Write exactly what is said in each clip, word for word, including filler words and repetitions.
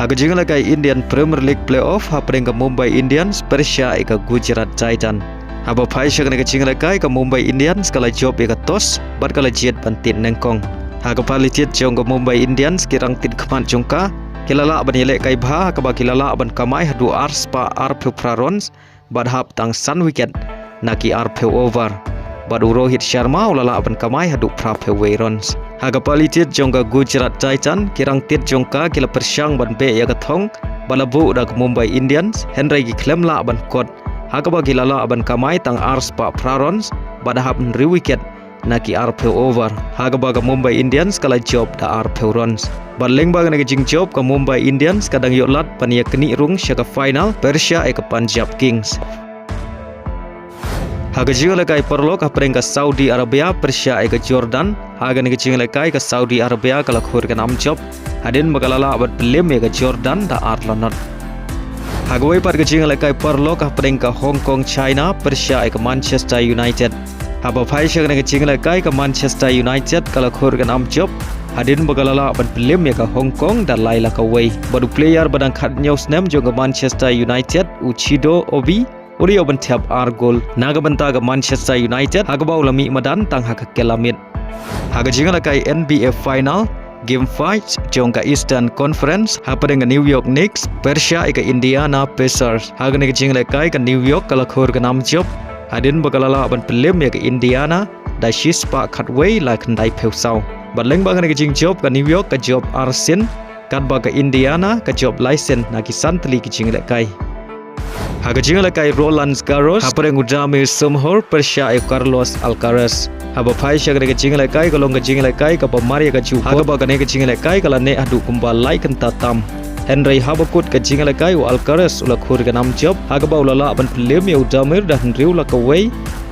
Ha ka jingïalehkai Indian Premier League Playoff, hapdeng ka Mumbai Indians pyrshah ïa ka Gujarat Titan. Haba phai sha kane ka jingïalehkai, ka Mumbai Indians ka la jop ïa ka toss bad ka la jied ban tied nyngkong. Ha ka pali tied jong ka Mumbai Indians, ki rangtied khmat jong ka ki la lah ban ïalehkai bha, ha kaba ki la lah ban kamai haduh ar spah arphew phra runs bad hap tang san wicket na ki arphew over. Bad u Rohit Sharma u la lah ban kamai haduh phraphew wei runs. Ha ka pali tied jong ka Gujarat Titan, ki rangtied jong ka ki la pyrshang ban beh ïa ka thong ba la buh da ka Mumbai Indians, hynrei ki khlem lah ban kot, ha kaba ki la lah ban kamai tang ar spah phra runs bad hap hynriew wicket na ki arphew over, ha kaba ka Mumbai Indians ka la jop da arphew runs. Bad lyngba kane ka jingjop, ka Mumbai Indians ka dang ïoh lad ban ïa knieh rung sha ka final pyrshah ïa ka Punjab Kings. Ha ka jingïalehkai paralok, hapdeng ka Saudi Arabia pyrshah ïa ka Jordan, ha kane ka jingïalehkai ka Saudi Arabia ka la khur ka nam jop hadien ba ka la lah ban pynlem ïa ka Jordan da ar la not. Ha kawei pat ka jingïalehkai paralok, hapdeng ka Hong Kong China pyrshah ïa ka Manchester United. Haba phai sha kane ka jingïalehkai, ka Manchester United ka la khur ka nam jop hadien ba ka la lah ban pynlem ïa ka Hong Kong da lai la kawei. Bad u player ba dang khathynñiew snem jong ka Manchester United, u Chido Obi, u la ïoh ban thep ar gol na ka bynta ka Manchester United, ha kaba u la mih madan tang ha ka kylla miet. Ha ka jingïalehkai N B A final, game five jong ka Eastern Conference, hapdeng ka New York Knicks pyrshah ïa ka Indiana Pacers. Ha kane ka jingïalehkai, ka New York ka la khur ka nam jop hadien ba ka la lah ban pynlem ïa ka Indiana da shi spah khatwei la khyndaiphew saw. Bad lyngba kane ka jingjop, ka New York ka jop ar sien, katba ka Indiana ka jop lai sien na ki san tylli ki jingïalehkai. Ha ka jingïalehkai Roland Garros, hapdeng u Damir Dzumhur pyrshah ïa u Carlos Alcaraz. Haba phai sha kane ka jingïalehkai, ka long ka jingïalehkai kaba mar ïa ka jukut, ha kaba kane ka jingïalehkai ka la neh haduh kumba lai kynta tam. Hynrei haba kut ka jingïalehkai, u Alcaraz u la khur ka nam jop, ha kaba u la lah ban pynlem ïa u Damir da hynriew la kawei,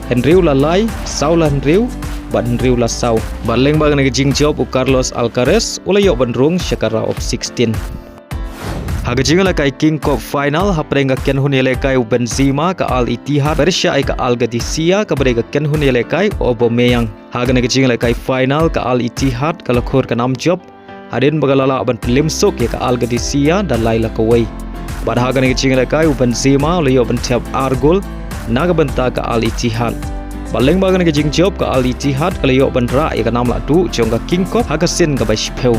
hynriew la lai, saw la hynriew bad hynriew la saw. Bad lyngba kane ka jingjop, u Carlos Alcaraz u la ïoh ban rung sha ka round of sixteen. Ha ka jingïalehkai King Cup final, hapdeng ka kynhun ïalehkai u Benzema, ka Al Ittihad pyrshah ïa ka Al Qadisiyah, kaba dei ka kynhun ïalehkai u Aubameyang. Ha kane ka jingïalehkai final, ka Al Ittihad ka la khur ka nam jop hadien ba ka la lah ban pynlem suk ïa ka Al Qadisiyah da lai la kawei. Bad ha kane ka jingïalehkai, u Benzema u la ïoh ban thep ar gol na ka bynta ka Al Ittihad. Bad lyngba kane ka jingjop, ka Al Ittihad ka la ïoh ban rah ïa ka nam lahduh jong ka King Cup ha ka sien kaba shiphew.